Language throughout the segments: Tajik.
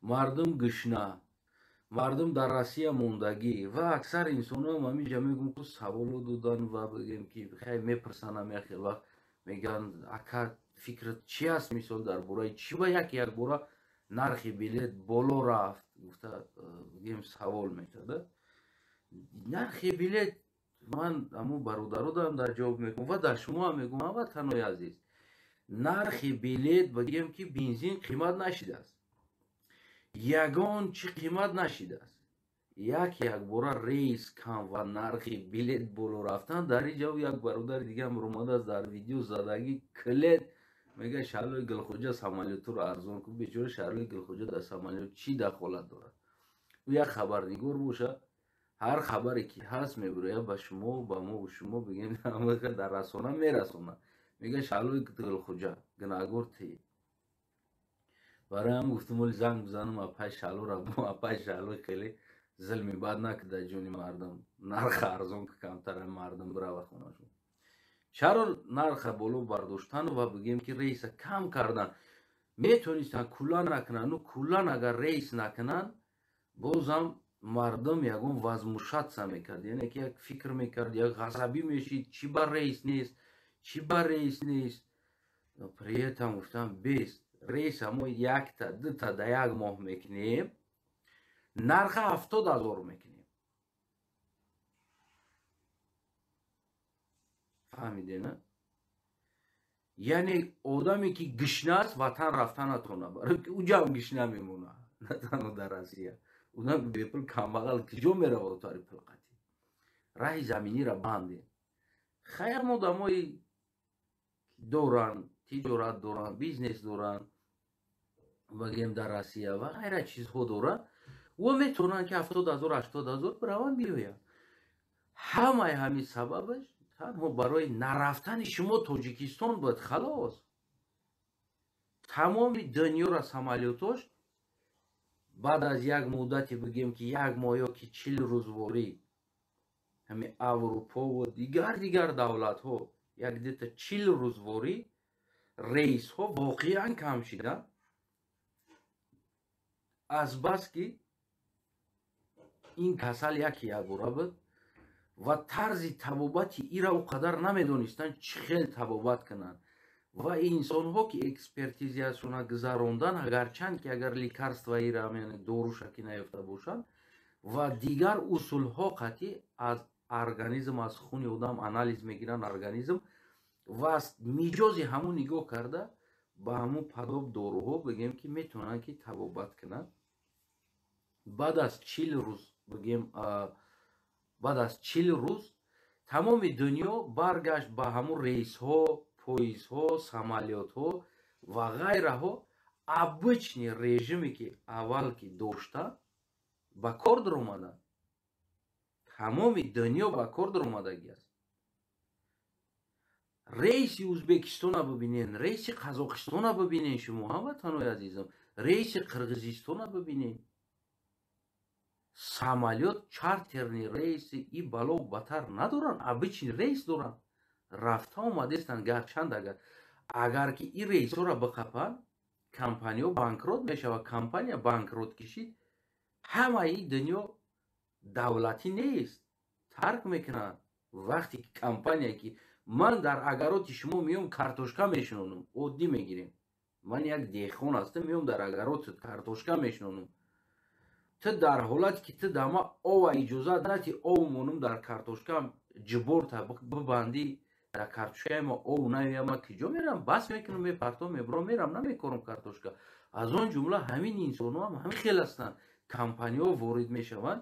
Мардум гушна, мардум дар Россия мондагӣ ва аксар инсонҳоам ҳаминҷа мегӯм, ку саволо додан ва бигем ки хай мепурсанам, як хел вақт мегӯянд: ака, фикрат чи аст, мисол, дар бораи чӣ ба як якбора нархи билет боло рафт, гуфта бигем савол мешада. Нархи билет ман ҳамун бародародам дар ҷавоб мекунам ва дар шумо ҳам мегӯям: ҳамватанои азиз, нархи билет, бигем ки бензин қимат нашидааст, ягон чӣ қимат нашидааст. Як якбора рейс кам ва нархи билет боло рафтан. Дар ин ҷавоб як бародари дигаам омадааст, дар видео задагӣ клет мега: Шаҳлои Гулхоҷа самолётро арзон кун. Бечора Шаҳлои Гулхоҷа дар самолёт чӣ дахолат дорад? Ӯ як хабарнигор боша, ҳар хабаре ки ҳаст мебирояд ба шумо, ба мо, шумо бигем, дар расона мерасонад. Мега: Шаҳлои Гулхоҷа гунаҳгор ти. Барои ҳам гуфтум, оли занг бизанам апай Шаҳлора, апай Шаҳло хеле зулми бад накида ҷони мардум, нарха арзон ки камтара мардум бирава хонашон. Чаро нарха боло бардоштан ва бигем ки рейса кам кардан? Метонистанд куллан накунанд. Ну куллан агар рейс накунанд, бозам мардум ягон возмущаться мекард, яъне ки як фикр мекард, як ғазабӣ мешид: чӣ ба рейс нест, чӣ ба рейс нест? При этом гуфтам, бес рейса мо якта дута да як моҳ мекунем, нарха 70 000 мекунем. Фаҳмидена? Яъне одаме ки гишна аст, ватан рафта натона, барои ки уҷам гишна мемона, на танҳо дар Россия. Одам бепул, камбағал киҷо меравад? Тари пулқатӣ раҳи заминиро бандем. Хайр, одамои доранд, тиҷорат доранд, бизнес доранд, багем, дар Россия ва ғайра чизҳо доранд, во метавонанд ки 70 000, 80 000 бираванд, биёянд. Ҳамаи ҳамин сабабаш танҳо барои нарафтани шумо Тоҷикистон буд, халос. Тамоми дунёра самолётош баъд аз як муддате, бигем ки як моҳ ё ки 40 рӯзворӣ, ҳамин Аврупову дигар давлатҳо як дета 40 рӯзворӣ рейсҳо воқеан кам шиданд, азбаски ин касал яке якбора буд ва тарзи табобати ира о қадар намедонистанд, чӣ хел табобат кунанд. Ва инсонҳо ки экспертизияшона гузарондан, агарчанд ки агар лекарства ира, доруша ки наёфта бошанд, ва дигар усулҳо қатъи аз организм, аз хуни одам анализ мегиранд организм ва аз миҷози ҳамун нигоҳ карда, ба ҳамун падоб доруҳо, бигем ки метавонанд ки табобат кунанд. Баъд аз 40 рӯз, бигем, баъд аз 40 рӯз тамоми дунё баргашт ба ҳамун рейсҳо, поездҳо, самолётҳо ва ғайраҳо. Обычный режиме ки аввал ки дошта, ба кор даромаданд. Тамоми дунё ба кор даромадагӣ аст. Рейси Ӯзбекистона бибинен, рейси Қазоқистона бибинен, шумо, ҳамватанои азизам, рейси Қирғизистона бибинен. Самолёт, чартерный рейси и бало батар надоранд, обычный рейс доранд, рафта омадестанд. Гарчанд агар ки ин рейсҳоро биқапанд, компаниё банкрот мешавад. Компания банкрот кишид, ҳамаи дунё давлатӣ нест, тарк мекунанд. Вақте ки компания ки ман дар агароти шумо меом, картошка мешинонам, оддӣ мегирем, ман як деҳқон ҳастам, меом дар агаротат картошка мешинонам, ту дар ҳолате ки ту дар ма ова иҷозат надӣ, ов монум дар картошкам, ҷиборта бибандӣ, дар картошкаи ма ов наёя, ма киҷо мерам? Бас мекунам, мепартом, мебурам, мерам, намекорам картошка. Аз он ҷумла ҳамин инсонҳо ҳам ҳамин хел ҳастанд. Компаниҳо ворид мешаванд,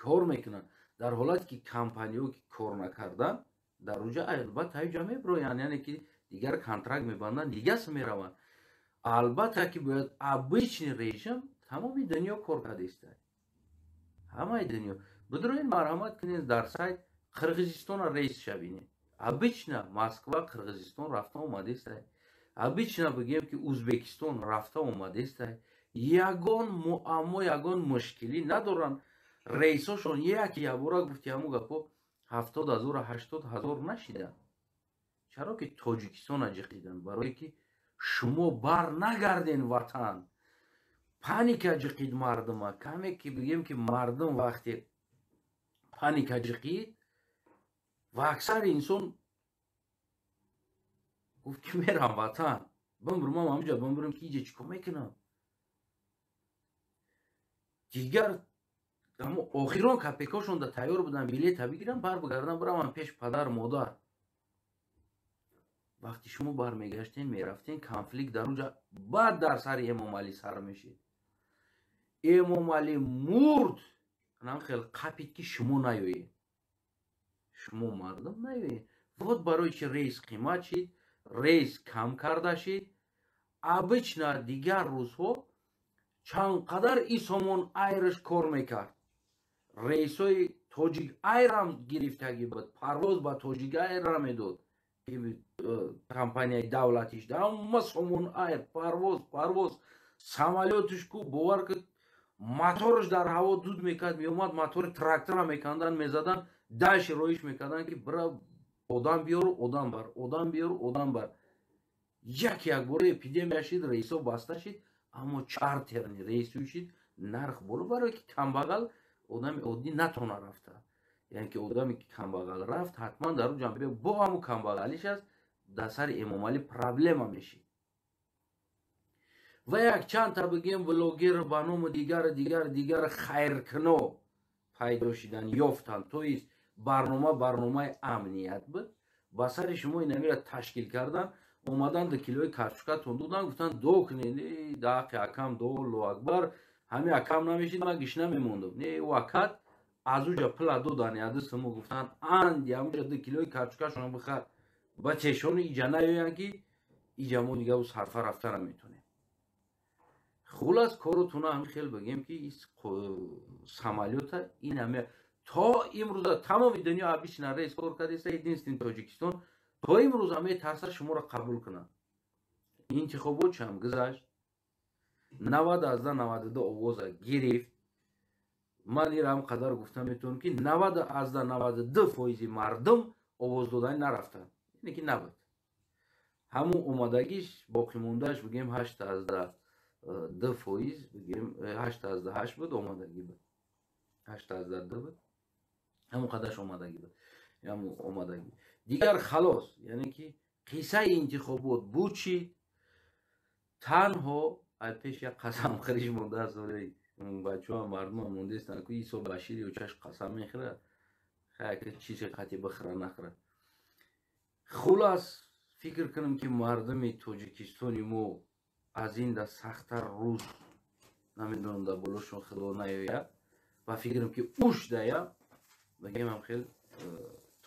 кор мекунанд. Дар ҳолате ки компаниҳо ки кор накарданд, дар уҷа албатта ҳаҷа мебироянд, яъне ки дигар контракт мебанданд, дигас мераванд. Албатта ки бояд обычный режим. Тамоми дунё кор кардааст, ҳамаи дунё. Бидроед, марҳамат кунед, дар сайт Қирғизистона рейс шабинед. Обычно Москва, Қирғизистон рафта омадеста. Обычно, бигем ки, Ӯзбекистон рафта омадеста. Ягон муаммо, ягон мушкилӣ надоранд. Рейсошон як ябора, гуфти ҳамун гапо, 70 0-у 80 000 нашиданд. Чаро ки Тоҷикистона ҷиқиданд? Барое ки шумо бар нагарден ватан. Паника ҷиқид мардума. Каме ки бигем, ки мардум вақте паника ҷиқид ва аксари инсон гуфт, ки мерам ватан, бимбурмам, ҳамҷа бимбурам, ки иҷа чӣ кор мекунам дигар? Амо охирон копейкошонда тайёр буданд билета бигирам, бар бигардам, биравам пеш падару модар. Вақти шумо бармегаштен, мерафтен, конфликт дар онҷа баъд дар сари Эмомалӣ сар мешид. Эмомалӣ мурд, нам хел қапид, ки шумо наёед, шумо мардум наёед. Вот барои чи рейс қимат шид, рейс кам карда шид. Обычно дигар рӯзҳо чанд қадар и Сомон Айрш кор мекард, рейсҳои Тоҷик Айрам гирифтагӣ буд, парвоз ба Тоҷик Айра медод компанияи давлатиш. Ҳама Сомон Айр парвоз, парвоз, самолётиш ку, бовар ки, моторш дар ҳаво дуд мекард, меомад, мотори трактора мекандан, мезадан, дальше роиш мекардан, ки бира одам биёру одам бар, одам биёру одам бар. Як якбора эпидемия шид, рейсҳо баста шид, аммо чартерный рейсу шид, нарх боло, барое ки камбағал, одами оддӣ натона рафта. Яъне ки одаме ки камбағал рафт, ҳатман дар ӯ ҷанбе бо ҳаму камбағалиш аст, дар сари Эмомалӣ проблема мешид. Ва якчандта, бигем, блогер ба ному дигар, дигар, дигар хайркино пайдо шидан ёфтанд. То есть барнома барномаи амният буд, ба сари шумо инамира ташкил кардан, омадан, 2 килои картошкатон додан, гуфтанд: «Дуо кунед даҳақи акам, дуо, Аллоҳу акбар». Ҳами акам намешид, ман гишна мемондам. Не, ӯ акат аз уҷа пула додан, яду суму гуфтанд: «Анди ҳамуҷа 2 килои картошкашона бихар, ба чешони иҷа наёянд, ки иҷа мо дига ӯ сарфа рафта наметонем». Хулас, коротуна ҳами хел, бигем, ки самолёта ин ҳами то имрӯза тамоми дунё обычно рейс кор кардеста, единственный Тоҷикистон то имрӯза метарса шуморо қабул кунад. Интихобот чам гузашт, 90,92 овоза гирифт. Ман ира ҳам қадар гуфта метавонам, ки 90,92 фоизи мардум овоз додани нарафтанд, яъне ки набуд. Ҳамун омадагиш боқимондааш, бигем, 8,2 фоиз, бигем, 8,8 буд, омадагӣ буд, 8,2 буд, ҳамун қадарш омадагӣ буд, ҳамун омадагӣ дигар халос. Яъне ки қиссаи интихобот буд чӣ? Танҳо ай пеш як қасамхӯриш мондааст. Бачаҳо, мардумам мондестанд, ку Исо Башири очаш қасам мехӯрад, хаяка чизе қати бихӯра, нахӯрад. Хулас, фикр кунам, ки мардуми Тоҷикистони мо аз ин да сахттар рӯз намедонам дар болошон худо наёяд, ва фикрам, ки уш дая, бигемам, хел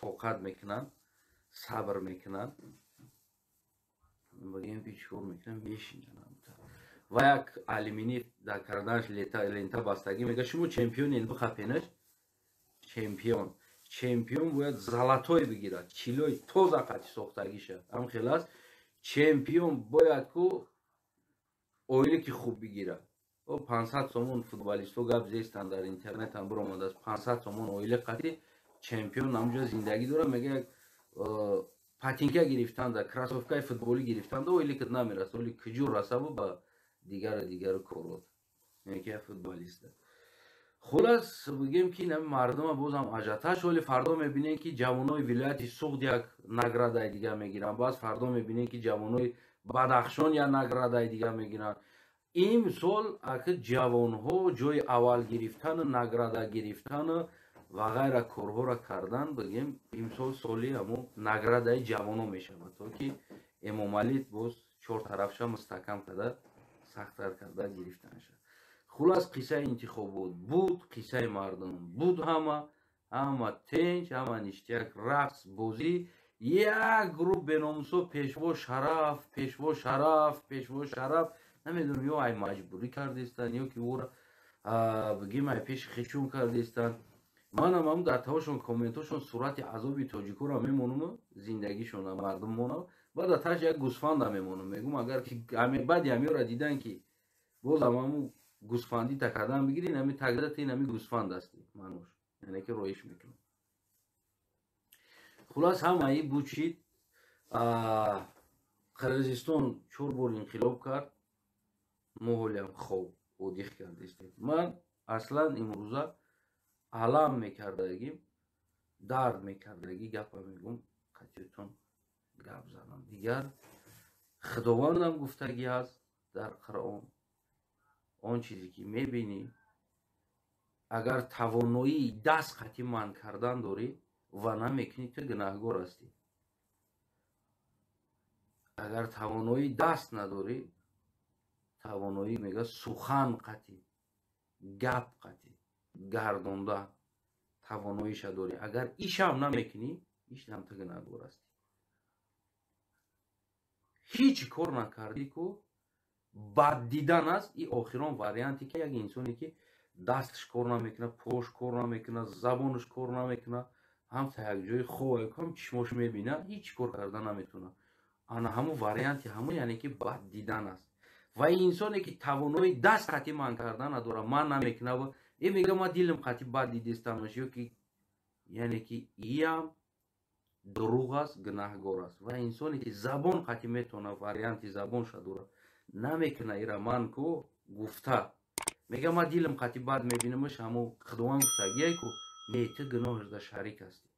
тоқат мекунанд, сабр мекунанд, бигем, ки чӣ кор мекунанд, мешинанд. Ва як алюмини дар карданаш лента бастагӣ, мега: «Шумо чемпионен, бихапенаш». Чемпион, чемпион бояд золотой бигирад, чилои тоза қати сохтагиша ҳам хел аст. Чемпион бояд ку оиле ки хуб бигирад. О 500 сомон футболистҳо гап зестанд, дар интернетам биромадааст, 500 сомон оиле қати чемпион ҳамҷо зиндагӣ дорад. Мега, як патинка гирифтанда, кроссовкаи футболӣ гирифтанда оиле ки намераса, оли куҷо расаву ба дигару дигару корот яке футболиста. Хулас, бигем, ки мардума бозам ажиотаж. Оли фардо мебинем, ки ҷавонои вилояти Суғд як наградаи дига мегиранд, баъз фардо мебинем, ки ҷавонои Бадахшон як наградаи дига мегиранд. Имсол аки ҷавонҳо ҷои аввал гирифтану награда гирифтану ва ғайра корҳоро кардан, бигем, имсол соли ҳамо наградаи ҷавоно мешавад, то ки Эмомалӣ боз чор тарафша мустаҳкам карда, сахттар карда гирифтан шавад. Хулас, қиссаи интихобот буд, қиссаи мардум буд. Ҳама, ҳама тенч, ҳама ништяк, рақс, бозӣ. Як гурӯҳ беномусо: «Пешво шараф, пешво шараф, пешво шараф». Намедонам, ё ай маҷбурӣ кардестанд, ё ки ӯра, бигем, ай пеши хечун кардестанд. Манам ҳам дар тавошон, комментошон сурати азоби тоҷикоро мемонуму зиндагишона мардум монам, баъд аташ як гӯсфанда мемонам, мегум, агар ки баъди ҳамиёра дидан, ки бозам ҳаму гӯсфандӣ такардан бигирин, ҳами тагдати ин ҳами гӯсфанд астӣ маънош, яъне ки роиш мекунам. Хулас, ҳамаи буд шид. Қирғизистон чор бор инқилоб кард, мо ҳолиам хоб Одих кардистед. Ман аслан имрӯза алам мекардагим, дард мекардагӣ гапа мегум, қатиятон гап занам. Дигар Худовандам гуфтагӣ аст дар Қуръон: он чизе ки мебинӣ, агар тавоноии даст қатъи манъ кардан дорӣ ва намекунӣ, ту гунаҳгор ҳастӣ. Агар тавоноии даст надорӣ, тавоноӣ мега, сухан қатъи, гап қатъи гардонда тавоноиша дорӣ, агар ишам намекунӣ, ишам ту гунаҳгор ҳастӣ. Ҳеҷ кор накардӣ ку, бад дидан аст. И охирон варианте, ки як инсоне ки дасташ кор намекунад, пош кор намекунад, забонаш кор намекунад, ҳамта як ҷои хоб, ҳам чишмош мебинад, ҳеҷ кор карда наметавонад. Ана ҳамун варианти ҳамун, яъне ки бад дидан аст. Ва инсоне ки тавоноии даст қатъи манъ кардан надорад, ман намекунад, е мега, ма дилам қатъи бад дидистамаш ё ки, яъне ки иам дурӯғ аст, гунаҳгор аст. Ва инсоне ки забон қатъи метавонад, варианти забонша дорад, намекуна ира ман ку гуфта, мега, ма дилам қатъи бад мебинамаш, ҳамо Худованд гуфтагие ку, не, ту гуноҳаш да шарик ҳастӣ.